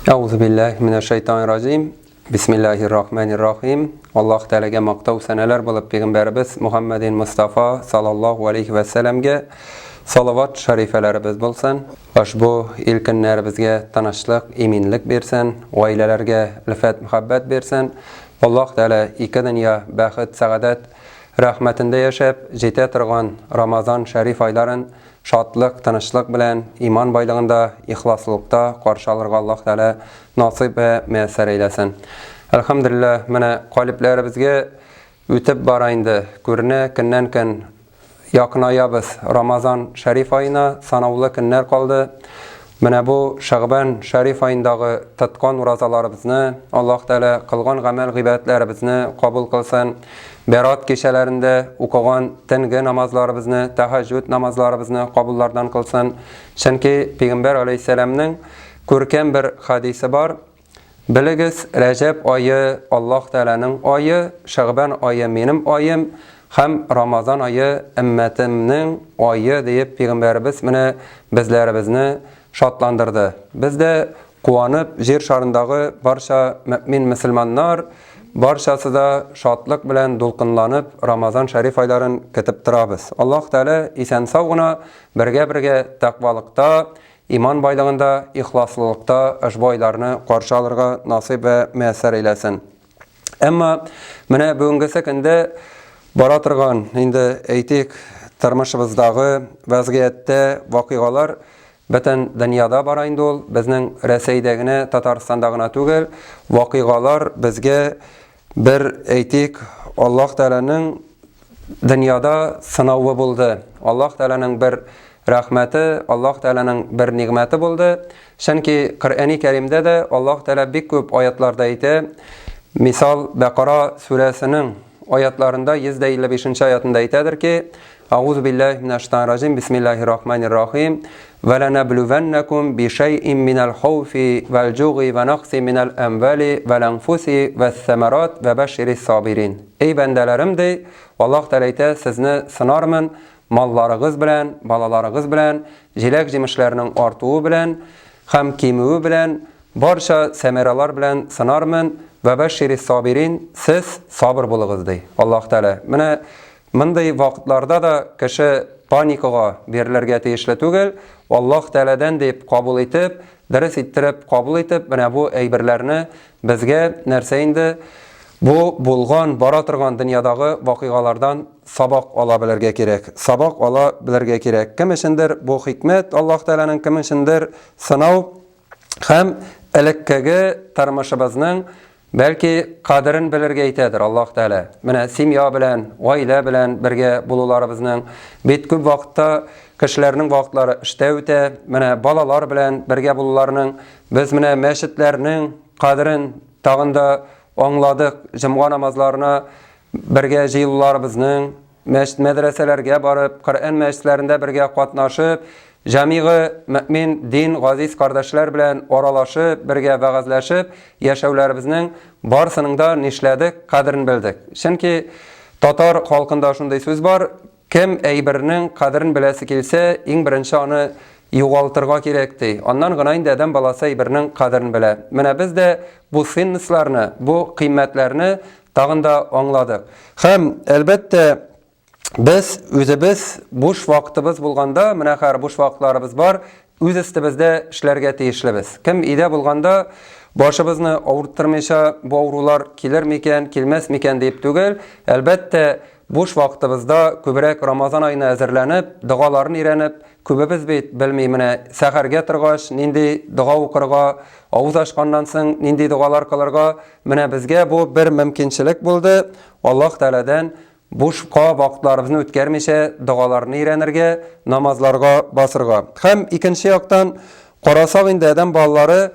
Әгъузу биллаһи минәш шайтанир раҗим. Бисмиллаһир рахманир рахим. Аллаһ Тәгаләгә мактау сәнәләр булып пәйгамбәребез Мухаммадин Мустафа саллаллаһу алейхи вә сәләмгә салават шәрифәләребез булсын. Ошбу ил көннәребезгә тынычлык, иминлек бирсен, гаиләләргә өлфәт, мөхәббәт бирсен. Аллаһ Тәгалә ике дөнья бәхет, сәгадәт рәхмәтендә яшәп, җитә торган Рамазан шәриф айларын Шатлык, тынычлык белән, иман байлыгында, ихласлылыкта каршы алырга Аллаһ Тәгалә насыйп вә мөяссәр әйләсен. Әлхәмдүлилләһ, менә калебләребезгә үтеп бара инде, күренә, көннән-көн якынаябыз Рамазан шәриф аена, санаулы көннәр калды. Менә бу Шәгъбән шәриф аендагы тоткан уразаларыбызны Аллаһ Тәгалә кылган гамәл-гыйбадәтләребезне кабул кылсын. Бәрат кичәләрендә укыган төнге намазларыбызны, тәһәҗҗүд намазларыбызны кабуллардан кылсын. Чөнки Пәйгамбәр алейһиссәламнең күркәм бер хәдисе бар. Белегез, Рәҗәб ае Аллаһ Тәгаләнең ае, Шәгъбән ае минем аем һәм Рамазан ае өммәтемнең ае диеп пәйгамбәребез менә безләребезне шатландырды. Без дә куанып, җир шарындагы барча мөэмин мөселманнар барчасы да шатлык белән дулкынланып Рамазан шәриф айларын көтеп торабыз. Аллаһ Тәгалә исән-сау гына бергә-бергә тәкъвалыкта Иман байлыгында, ихласлылыкта ошбу айларны каршы алырга насыйп вә мөяссәр әйләсен. Әмма менә бүгенгесе көндә бара торган, инде әйтик, тормышыбыздагы вәзгыятьтә вакыйгалар бөтен дөньяда бара инде ул, безнең Рәсәйдә генә, Татарстанда гына түгел, вакыйгалар безгә Бер әйтик, Аллаһ Тәгаләнең дөньяда сынавы булды. Аллаһ Тәгаләнең бер рәхмәте, Аллаһ Тәгаләнең бер нигъмәте булды. Чөнки Коръәни Кәримдә дә Аллаһ Тәгалә бик күп аятларда әйтә. Мисал, Бәкара сүрәсенең аятларында 155 нче аятында әйтәдер ки, Әгъузу биллаһи минәш шайтанир раҗим, бисмиллаһир рахманир рахим. Вә ләнәблүвәннәкүм бишәйин минәл хауфи вәл җугы вә нәкъси минәл әмвали вәл әнфуси вәс-сәмәрат вә бәшширис сабирин. Эй бәндәләрем, ди, Аллаһ Тәгалә әйтә, сезне сынармын малларыгыз белән, балаларыгыз белән, җиләк-җимешләрнең артуы белән һәм кимүе белән, барча сәмәралар белән сынармын, вә бәшширис сабирин, сез сабыр булыгыз, ди Аллаһ Тәгалә. Менә Мондый вакытларда да кеше паникага бирелергә тиешле түгел, Аллаһ Тәгаләдән дип кабул итеп, дөрес иттереп кабул итеп, менә бу әйберләрне безгә нәрсә инде бу булган, бара торган дөньядагы вакыйгалардан сабак ала белергә кирәк. Сабак ала белергә кирәк. Кем өчендер бу хикмәт Аллаһ Тәгаләнең, кем өчендер сынау һәм элеккеге тормышыбызның Бәлки, кадерен белергә итәдер Аллаһ Тәгалә. Менә семья белән, гаилә белән бергә булуларыбызның бит күп вакытта кешеләрнең вакытлары эштә үтә. Менә балалар белән бергә булуларының, без менә мәчетләрнең кадерен тагын да аңладык, җомга намазларына бергә җыелуларыбызның, мәчет мәдрәсәләргә барып, Коръән мәҗлесләрендә бергә катнашып, җәмигы мөэмин дин газиз кардәшләр белән аралашып, бергә вәгазьләшеп яшәүләребезнең барысының да нишләдек, кадерен белдек. Чөнки татар халкында шундый сүз бар, кем әйбернең кадерен беләсе килсә, иң беренче аны югалтырга кирәк ди. Аннан гына инде адәм баласы әйбернең кадерен белә. Менә без дә бу ценностьларны, бу кыйммәтләрне Тагын да аңладык. Һәм, әлбәттә, без үзебез буш вакытыбыз булганда, менә хәзер буш вакытларыбыз бар, үз өстебездә эшләргә тиешлебез. Кем өйдә булганда, башыбызны авырттырмыйча, бу авырулар килер микән, килмәс микән дип түгел, әлбәттә, буш вакытыбызда күбрәк Рамазан аена әзерләнеп, догаларын өйрәнеп, Күбебез бит белми, менә сәхәргә торгач нинди дога укырга, авыз ачканнан соң нинди догалар кылырга, менә безгә бу бер мөмкинчелек булды, Аллаһ Тәгаләдән бушка вакытларыбызны үткәрмичә догаларны өйрәнергә, намазларга басырга. Һәм икенче яктан карасак инде адәм балалары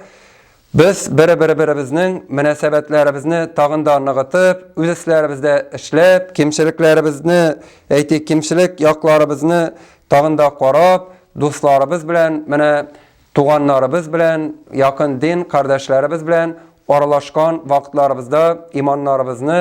Без бер-беребезнең мөнәсәбәтләребезне тагын да ныгытып, үз өсләребездә эшләп, кимчелекләребезне, әйтик, кимчелек якларыбызны тагын да карап, дусларыбыз белән, менә туганнарыбыз белән, якын дин кардәшләребез белән аралашкан вакытларыбызда иманнарыбызны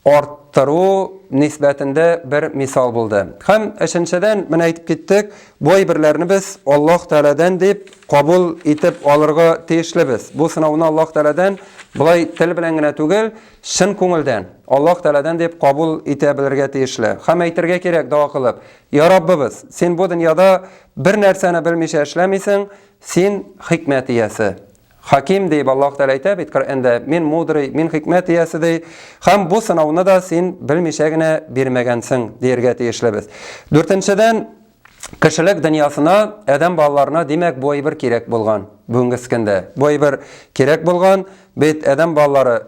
арттыру нисбәтендә бер мисал булды. Һәм өченчедән, менә әйтеп киттек, бу әйберләрне без Аллаһ Тәгаләдән дип кабул итеп алырга тиешлебез. Бу сынауны Аллаһ Тәгаләдән болай тел белән генә түгел, чын күңелдән Аллаһ Тәгаләдән дип кабул итә белергә тиешле. Һәм әйтергә кирәк дога кылып, Я Раббыбыз, син бу дөньяда бер нәрсәне белмичә эшләмисең, син хикмәт иясе. Хаким дип Аллаһ Тәгалә әйтә бит Коръәндә, мин мудрый, мин хикмәт иясе ди. Һәм бу сынауны да син белмичә генә бирмәгәнсең диергә тиешлебез. Дүртенчедән, кешелек дөньясына, адәм балаларына, димәк, бу әйбер кирәк булган бүгенге көндә. Бу әйбер кирәк булган, бит адәм балалары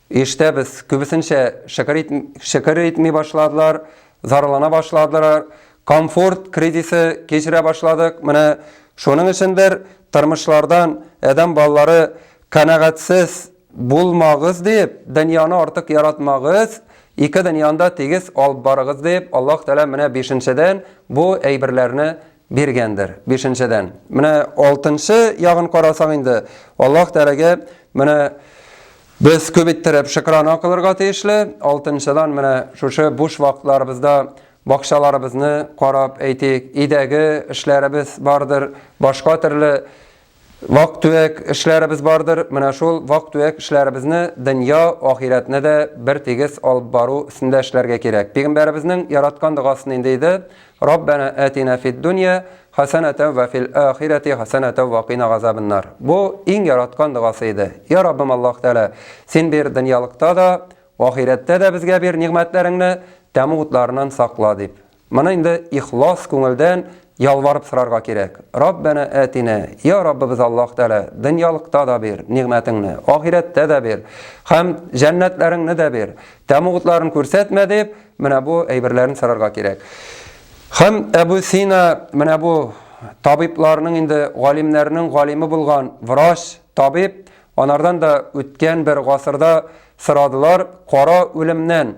Ишетәбез, күбесенчә шөкер, ит, шөкер итми башладылар, зарлана башладылар, комфорт кризисы кичерә башладык. Менә шуның өчендер тормышлардан адәм балалары канәгатьсез булмагыз дип, дөньяны артык яратмагыз, ике дөньяны да тигез алып барыгыз дип, Аллаһ Тәгалә менә бишенчедән бу әйберләрне биргәндер. Бишенчедән. Менә алтынчы ягын карасаң инде, Аллаһ Тәгаләгә менә без күп иттереп шөкрана кылырга тиешле. Алтынчыдан менә шушы буш вакытларыбызда бакчаларыбызны карап әйтик, өйдәге эшләребез бардыр, башка төрле вак-төяк эшләребез бардыр. Менә шул вак-төяк эшләребезне дөнья, ахирәтне дә бер тигез алып бару өстендә эшләргә кирәк. Пәйгамбәребезнең яраткан догасы нинди иде? Раббана атина фид дөнья хасанатан ва фил ахирати хасанатан ва кина газабаннар. Бу иң яраткан догасы иде. Я Раббым Аллаһ Тәгалә, син бир дөньялыкта да, ахирәттә дә безгә бир нигъмәтләреңне, тәмуг утларыннан сакла дип. Моны инде ихлас күңелдән ялварып сорарга кирәк. Раббана атина, я Раббыбыз Аллаһ Тәгалә, дөньялыкта да бир нигъмәтеңне, ахирәттә дә бир һәм җәннәтләреңне дә бир. Тәмуг утларын күрсәтмә дип, менә бу әйберләрен сорарга кирәк. Һәм Әбу Сина менә бу табибларның инде галимнәрнең галиме булган врач, табиб, анардан да үткән бер гасырда сорадылар, кара үлемнән.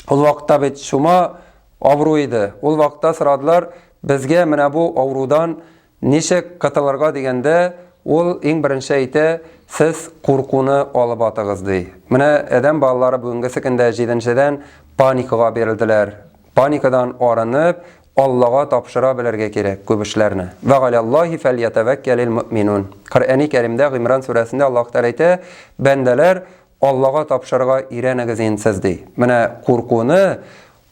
Ул вакытта бит чума авыру иде. Ул вакытта сорадылар, безгә менә бу авырудан Ничек котылырга дигәндә, ул иң беренче әйтә, сез куркуны алып атыгыз, ди. Менә адәм балалары бүгенгесе көндә җиденчедән паникага бирелделәр. Паникадан арынып, Аллага тапшыра белергә кирәк күп эшләрне. Вә галәллаһи фәльятәвәккәлил мөэминун. Коръәни Кәримдә Гыймран сүрәсендә Аллаһ Тәгалә әйтә, бәндәләр, Аллага тапшырырга өйрәнегез инде сез, ди. Менә куркуны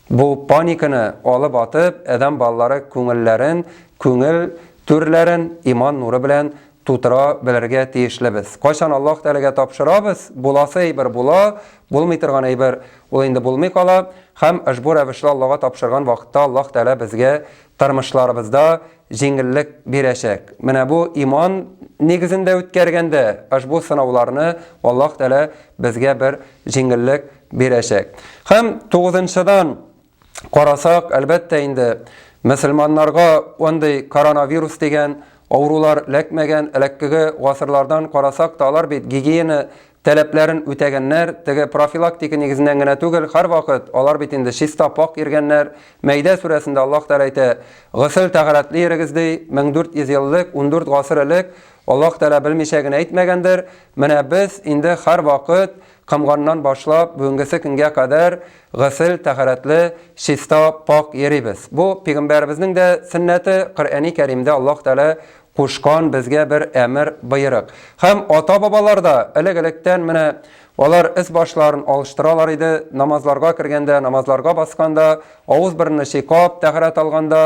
Бу паниканы алып атып, адәм балалары күңелләрен, күңел түрләрен иман нуры белән тутыра белергә тиешлебез. Кайчан Аллаһ Тәгаләгә тапшырабыз, буласы әйбер була, булмый торган әйбер ул инде булмый кала һәм ошбу рәвешле Аллага тапшырган вакытта Аллаһ Тәгалә безгә тормышларыбызда җиңеллек бирәчәк. Менә бу иман нигезендә үткәргәндә ошбу сынауларны Аллаһ Тәгалә безгә бер җиңеллек бирәчәк. Һәм тугызынчыдан карасак, әлбәттә инде, мөселманнарга андый коронавирус дигән авырулар эләкмәгән, элеккеге гасырлардан карасак та, алар бит гигиена таләпләрен үтәгәннәр, теге профилактика нигезеннән генә түгел, һәрвакыт алар бит инде чиста пак йөргәннәр. Мәйдә сүрәсендә Аллаһ Тәгалә әйтә, госел тәһарәтле йөрегез ди, 1400 ел элек, 14 гасыр элек Аллаһ Тәгалә белмичә генә әйтмәгәндер. Менә без инде һәрвакыт Комганнан башлап, бүгенгесе көнгә кадәр госел, тәһарәтле, чиста, пакь йөрибез. Бу, пигамбәребезнең дә сөннәте, Коръәни Кәримдә Аллаһ Тәгалә кушкан безгә бер әмер, боерык. Һәм ата-бабалар да элек-электән менә алар өс-башларын алыштыралар иде, намазларга кергәндә, намазларга басканда, авыз-борынны чыйкап, тәһарәт алганда,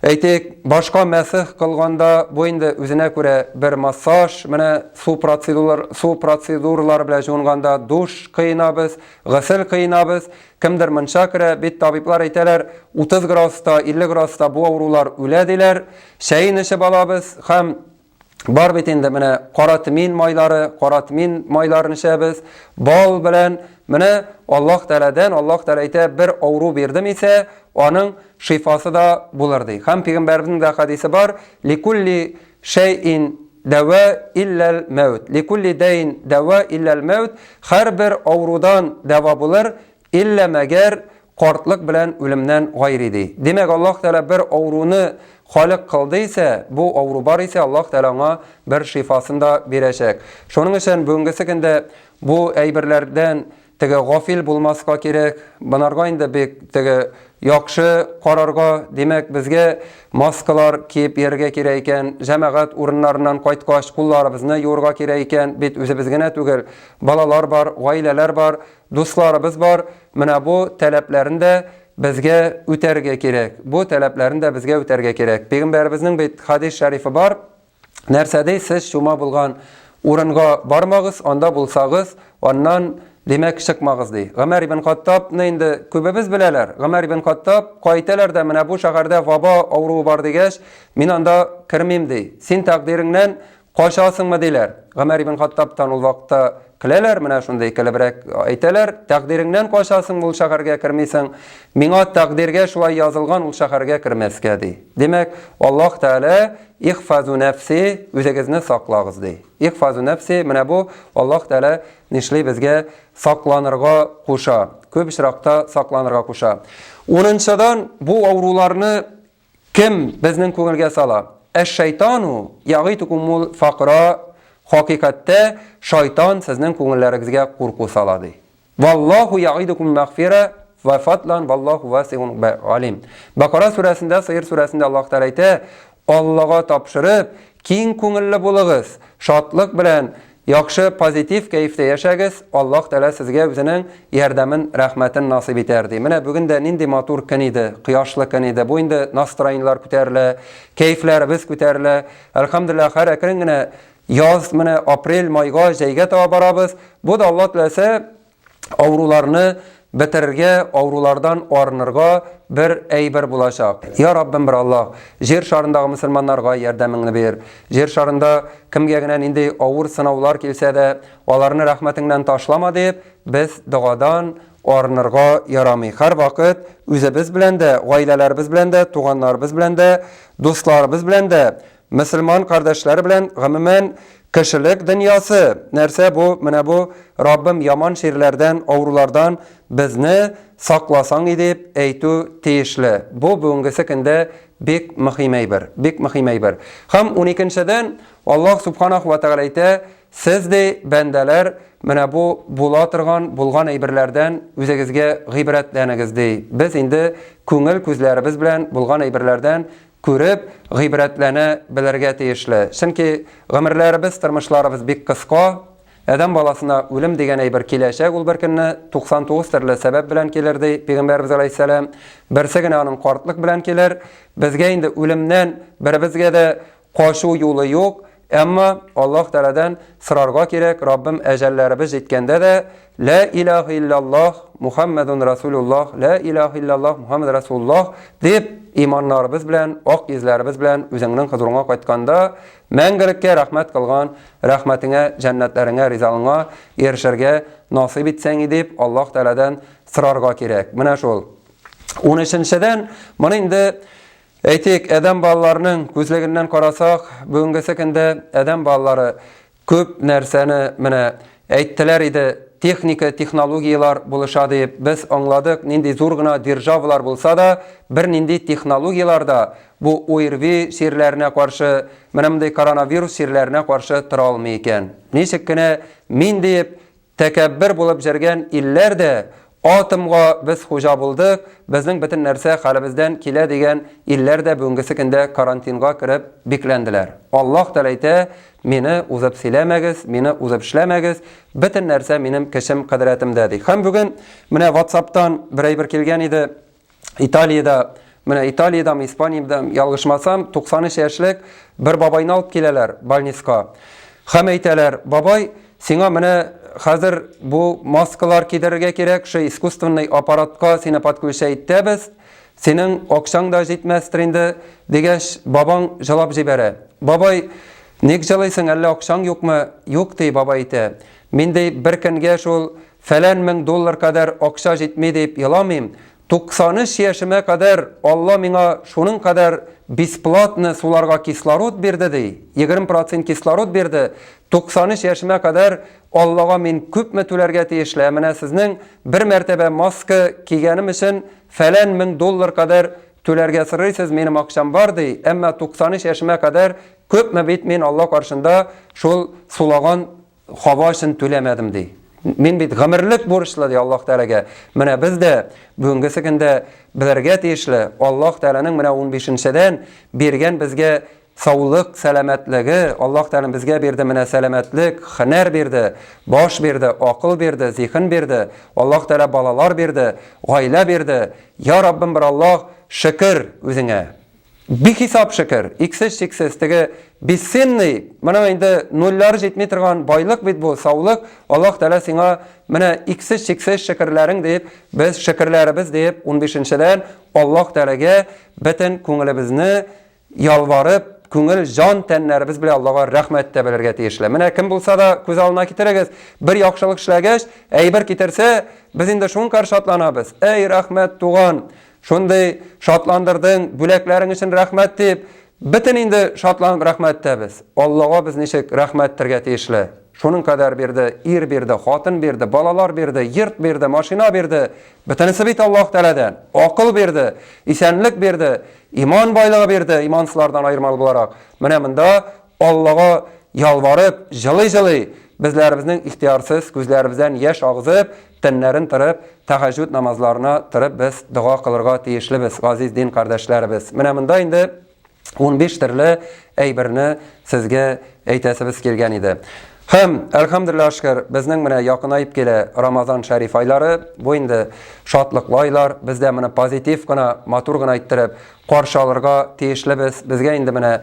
Әйтик, башка мәсех кылганда, бу инде үзенә күрә бер массаж, менә су процедуралар, су процедуралары белән җуынганда душ кыенабыз, госел кыенабыз, кемдер мунча керә, бит табиблар әйтәләр, 30 градуста, 50 градуста бу авырулар үлә диләр, чәен эчеп алабыз һәм Бар бит инде менә кара тмин майлары, кара тмин майларын эчәбез, бал белән. Менә Аллаһ Тәгаләдән, Аллаһ Тәгалә әйтә, бер авыру бирдем исә, аның шифасы да булыр ди. Һәм пәйгамбәребезнең дә хәдисе бар, ликулли шәйин дәва илләл мәүт. Ликулли дәин дәва илләл мәүт. Һәрбер авырудан дәва булыр, Иллә мәгәр картлык белән үлемнән гайри, ди. Димәк, Аллаһ Тәгалә бер авыруны халык кылды исә, бу авыру бар исә, Аллаһ Тәгалә аңа бер шифасын да бирәчәк. Шуның өчен бүгенгесе көндә бу әйберләрдән теге гафил булмаска кирәк. Бонарга инде бик теге яхшы карарга, димәк, безгә маскалар киеп йөрергә кирәк икән, җәмәгать урыннарыннан кайткач, кулларыбызны юырга кирәк икән, бит үзебез генә түгел, балалар бар, гаиләләр бар, дусларыбыз бар. Менә бу таләпләрен дә безгә үтәргә кирәк. Бу таләпләрен дә безгә үтәргә кирәк. Пәйгамбәребезнең бит хадис шәрифе бар. Нәрсә ди? Сез чума булган урынга бармагыз, анда булсагыз, аннан, димәк, чыкмагыз, ди. Гомәр ибн Хаттабны инде күбебез беләләр. Гомәр ибн Хаттаб кайталар да, менә бу шәһәрдә ваба авыруы бар дигәч, мин анда кермим, ди. Син тәкъдиреңнән качасыңмы, диләр. Гомәр ибн Хаттабтан ул вакытта көләләр, менә шундый көлебрәк әйтәләр, тәкъдиреңнән качасың, ул шәһәргә кермисең. Миңа тәкъдиргә шулай язылган, ул шәһәргә кермәскә, ди. Димәк, Аллаһ Тәгалә Ихфазу нәфси, үзегезне саклагыз, ди. Ихфазу нәфси, менә бу Аллаһ Тәгалә нишли безгә сакланырга куша. Күп очракта сакланырга куша. Унынчыдан, бу авыруларны кем безнең күңелгә сала? Әш-шайтану ягыйтукумул факра, хакыйкатьтә шайтан сезнең күңелләрегезгә курку сала, ди. Валлаху яидукум мәгъфира вә фадлан валлаху васиун алим. Бакара сүрәсендә, Сыер сүрәсендә Аллаһ Тәгалә әйтә, Аллага тапшырып, киң күңелле булыгыз, шатлык белән, яхшы позитив кәефтә яшәгез, Аллаһ Тәгалә сезгә үзенең ярдәмен, рәхмәтен насыйп итәр ди. Менә бүген дә нинди матур көн иде, кояшлы көн иде. Бу инде настроениеләр күтәрелә, кәефләребез күтәрелә. Әлхәмдүлилләһ, һәр әкрен генә Яз, менә апрель, майга, җәйгә таба барабыз. Бу да Алла теләсә, авыруларны бетерергә, авырулардан арынырга бер әйбер булачак. Я Раббым бер Аллаһ, җир шарындагы мөселманнарга ярдәмеңне бир. Җир шарында кемгә генә нинди авыр сынаулар килсә дә, аларны рәхмәтеңнән ташлама дип, без догадан арынырга ярамый. Һәрвакыт үзебез белән дә, гаиләләребез белән дә, туганнарыбыз белән дә, дусларыбыз белән дә Мөселман кардәшләре белән гомумән кешелек дөньясы нәрсә бу, менә бу Раббым яман чирләрдән, авырулардан безне сакласаң иде дип әйтү тиешле. Бу бүгенгесе көндә бик мөһим әйбер, бик мөһим әйбер. Һәм уникенчедән, Аллаһ Субханаху ва Тәгалә әйтә, сез ди, бәндәләр, менә бу була торган, булган әйберләрдән үзегезгә гыйбрәтләнегез ди. Без инде күңел күзләребез белән булган әйберләрдән күреп, гыйбрәтләнә белергә тиешле. Чөнки гомерләребез, тормышларыбыз бик кыска. Адәм баласына үлем дигән әйбер киләчәк ул бер көнне, 99 төрле сәбәп белән килер, ди Пәйгамбәребез аләйһиссәлам. Берсе генә аның картлык белән килер. Безгә инде үлемнән беребезгә дә качу юлы юк. Әмма Аллаһ Тәгаләдән сорарга кирәк, Раббым, әҗәлләребез җиткәндә дә, Лә илаһа илляллаһ, Мухаммадун Расулуллаһ, лә илаһа илляллаһ, Мухаммад Расулуллаһ дип, иманнарыбыз белән, ак йөзләребез белән үзеңнең хозурыңа кайтканда, мәңгелеккә рәхмәт кылган рәхмәтеңә, җәннәтләреңә, ризалыгыңа ирешергә насыйп итсәң иде дип, Аллаһ Тәгаләдән сорарга кирәк. Менә шул. Унөченчедән, моны инде Әйтик, адәм балаларының күзлегеннән карасак, бүгенгесе көндә адәм балалары күп нәрсәне менә әйттеләр иде, техника, технологияләр булыша дип, без аңладык, нинди зур гына державалар булса да, бернинди технологияләр дә бу ОРВИ чирләренә каршы, менә мондый коронавирус чирләренә каршы тора алмый икән. Ничек кенә мин диеп Тәкәббер булып җөргән илләр дә, атомга без хуҗа булдык, безнең бөтен нәрсә хәлебездән килә дигән илләр дә бүгенгесе көндә карантинга кереп бикләнделәр. Аллаһ Тәгалә әйтә, мине узып сөйләмәгез, мине узып эшләмәгез, бөтен нәрсә минем көчем, кодрәтемдә, ди. Һәм бүген менә WhatsApp-тан бер әйбер килгән иде, Италиядә, менә Италиядәме, Испаниядәме, ялгышмасам, 93 яшьлек бер бабайны алып киләләр больницка. Һәм әйтәләр, бабай, сиңа менә хәзер бу маскалар кидерергә кирәк, шу искусственный аппаратка сине подключать итәбез, синең акчаң да җитмәстер инде, дигәч, бабаң җылап җибәрә. Бабай, ник җылыйсың, әллә акчаң юкмы? Юк, ди бабай әйтә. Мин ди бер көнгә шул Фәлән мең доллар кадәр акча җитми дип еламыйм, 93 яшемә кадәр Алла миңа шуның кадәр бесплатно суларга кислород бирде, ди, 20 процент кислород бирде, 93 яшемә кадәр Аллага мин күпме түләргә тиешле, ә менә сезнең бер мәртәбә маска кигәнем өчен фәлән мең доллар кадәр түләргә сорыйсыз, минем акчам бар, ди, әмма 93 яшемә кадәр күпме бит мин Алла каршында шул сулаган Һава өчен түләмәдем, ди. Мин бит гомерлек бурычлы, ди Аллаһ Тәгаләгә. Менә без дә бүгенгесе көндә белергә тиешле, Аллаһ Тәгаләнең менә унбишенчедән биргән безгә саулык, сәламәтлеге, Аллаһ Тәгалә безгә бирде менә сәламәтлек, һөнәр бирде, баш бирде, акыл бирде, зиһен бирде, Аллаһ Тәгалә балалар бирде, гаилә бирде. Я Раббым бер Аллаһ, шөкер үзеңә. Бихисап шөкер, иксез-чиксез, теге бесценный, моның инде нульлары җитми торган байлык бит бу, саулык, Аллаһ Тәгалә сиңа менә иксез-чиксез шөкерләрең диеп, без шөкерләребез диеп, унбишенчедән Аллаһ Тәгаләгә бөтен күңелебезне ялварып, күңел, җан, тәннәребез белән Аллага рәхмәт тә белергә тиешле. Менә кем булса да күз алдына китерегез, бер яхшылык эшләгәч, әйбер китерсә, без инде шуңкар шатланабыз. Әй, рәхмәт, туган, Шундый шатландырдың, бүләкләрең өчен рәхмәт дип, бөтен инде шатланып рәхмәт итәбез. Аллага без ничек рәхмәт итәргә тиешле? Шуның кадәр бирде, ир бирде, хатын бирде, балалар бирде, йорт бирде, машина бирде. Бөтенесе бит Аллаһ Тәгаләдән. Акыл бирде, исәнлек бирде, иман байлыгы бирде, имансызлардан аермалы буларак. Менә монда Аллага ялварып, җылый-җылый, безләребезнең ихтыярсыз күзләребездән яшь агызып, төннәрен торып, тәһәҗҗүд намазларына торып без дога кылырга тиешлебез, газиз дин кардәшләребез. Менә монда инде 15 төрле әйберне сезгә әйтәсебез килгән иде. Һәм, әлхәмдүлилләһ шөкер, безнең менә якынаеп килә Рамазан шәриф айлары. Бу инде шатлыклы айлар. Без дә моны позитив кына, матур гына иттереп каршы алырга тиешлебез. Безгә инде менә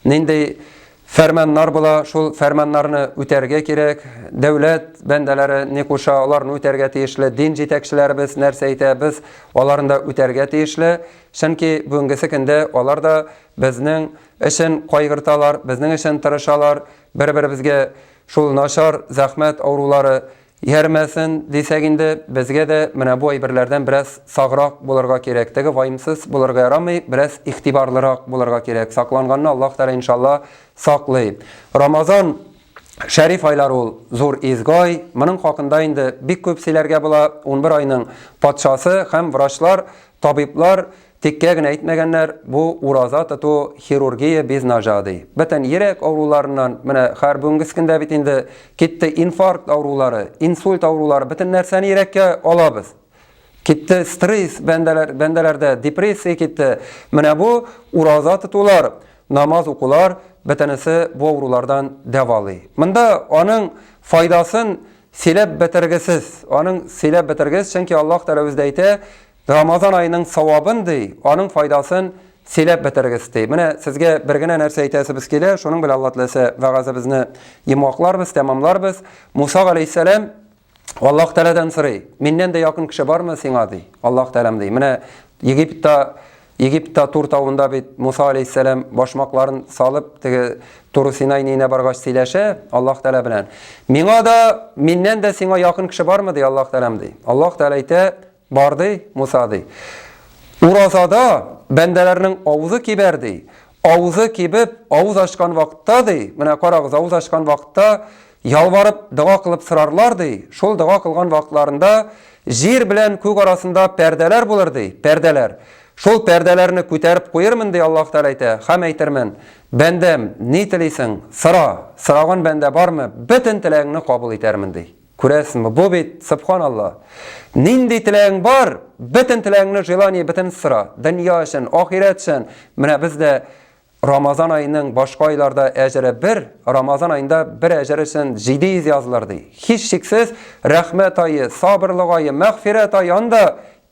нинди фәрманнар була, шул фәрманнарны үтәргә кирәк. Дәүләт бәндәләре ни куша, аларны үтәргә тиешле. Дин җитәкчеләребез нәрсә әйтә, без аларны да үтәргә тиешле. Чөнки бүгенгесе көндә алар да безнең өчен кайгырталар, безнең өчен тырышалар. Бер-беребезгә шул начар зәхмәт авырулары Иярмәсен, дисәк инде, безгә дә менә бу әйберләрдән бераз саграк булырга кирәк. Теге ваемсыз булырга ярамый, бераз игътибарлырак булырга кирәк. Сакланганны Аллаһ Тәгалә иншалла саклый. Рамазан шәриф айлары ул зур изге ай. Моның хакында инде бик күп сөйләргә була. 11 айның патшасы һәм врачлар, табиблар Тиккә генә әйтмәгәннәр, бу ураза тоту хирургия без ножа, ди. Бөтен йөрәк авыруларыннан, менә хәер бүгенге көндә бит инде китте инфаркт авырулары, инсульт авырулары, бөтен нәрсәне йөрәккә алабыз. Китте стресс бәндәләр, бәндәләрдә депрессия китте. Менә бу ураза тотулар, намаз укулар бөтенесе бу авырулардан дәвалый. Монда аның файдасын сөйләп бетергесез. Аның сөйләп бетергесез, чөнки Аллаһ Тәгалә үзе дә әйтә, Рамазан аеның савабын, ди, аның файдасын сөйләп бетерегез, ди. Менә сезгә бер генә нәрсә әйтәсебез килә, шуның белән Алла теләсә вәгазебезне йомгакларбыз, тәмамларбыз. Муса галәйһиссәлам Аллаһ Тәгаләдән сорый, миннән дә якын кеше бармы сиңа, ди. Аллаһ Тәгаләм, ди. Менә Египетта Египетта Тур тавында бит Муса алейһиссәлам башмакларын салып, теге Тур Синай ниенә баргач сөйләшә Аллаһ Тәгалә белән. Миңа да, миннән дә сиңа якын кеше бармы, ди Аллаһ Тәгаләм, ди. Аллаһ Тәгалә әйтә, Бар, ди, Муса, ди. Уразада бәндәләрнең авызы кибәр, ди. Авызы кибеп, авыз ачкан вакытта, ди, менә карагыз, авыз ачкан вакытта ялварып дога кылып сорарлар, ди. Шул дога кылган вакытларында җир белән күк арасында пәрдәләр булыр, ди, пәрдәләр. Шул пәрдәләрне күтәреп куермын, ди Аллаһ Тәгалә әйтә, һәм әйтермен, бәндәм, ни телисең, сора, сораган бәндә бармы, бөтен теләгеңне кабул итәрмен, ди. Күрәсеңме, бу бит, субханалла. Нинди теләгең бар, бөтен теләгеңне, желание бөтен сора. Дөнья өчен, ахирәт өчен. Менә без дә Рамазан аеның башка айларда әҗере бер, Рамазан аенда бер әҗер өчен 700 язылыр ди. Һичшиксез рәхмәт ае, сабырлык ае, мәгъфирәт ае анда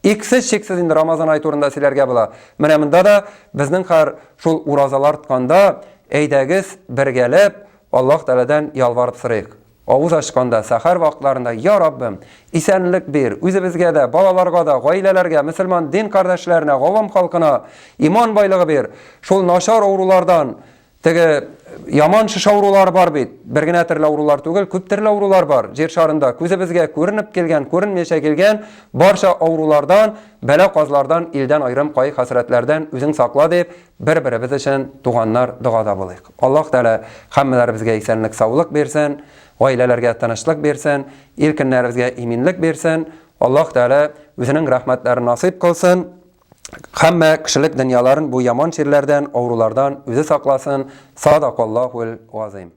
иксез-чиксез инде Рамазан ае турында сөйләргә була. Менә монда да безнең хәр шул уразалар тотканда әйдәгез бергәләп Аллаһ Тәгаләдән ялварып сорыйк. Авыз ачканда, сәхәр вакытларында, Я Раббым, исәнлек бир, үзебезгә дә, балаларга да, гаиләләргә, мөселман дин кардәшләренә, гавам халкына иман байлыгы бир. Шул начар авырулардан, теге яман шеш авырулары бар бит, бер генә төрле авырулар түгел, күп төрле авырулар бар җир шарында. Күзебезгә күренеп килгән, күренмичә килгән барча авырулардан, бәла-казлардан, илдән аерым кайгы-хәсрәтләрдән үзең сакла дип, бер-беребез өчен, туганнар, догада булыйк. Аллаһ Тәгалә һәммәләребезгә исәнлек-саулык бирсен, гаиләләргә тынычлык бирсен, ил-көннәребезгә иминлек бирсен. Аллаһ Тәгалә үзенең рәхмәтләрен насыйп кылсын. Һәммә кешелек дөньяларын бу яман чирләрдән, авырулардан үзе сакласын. Садакаллаһул газыйм.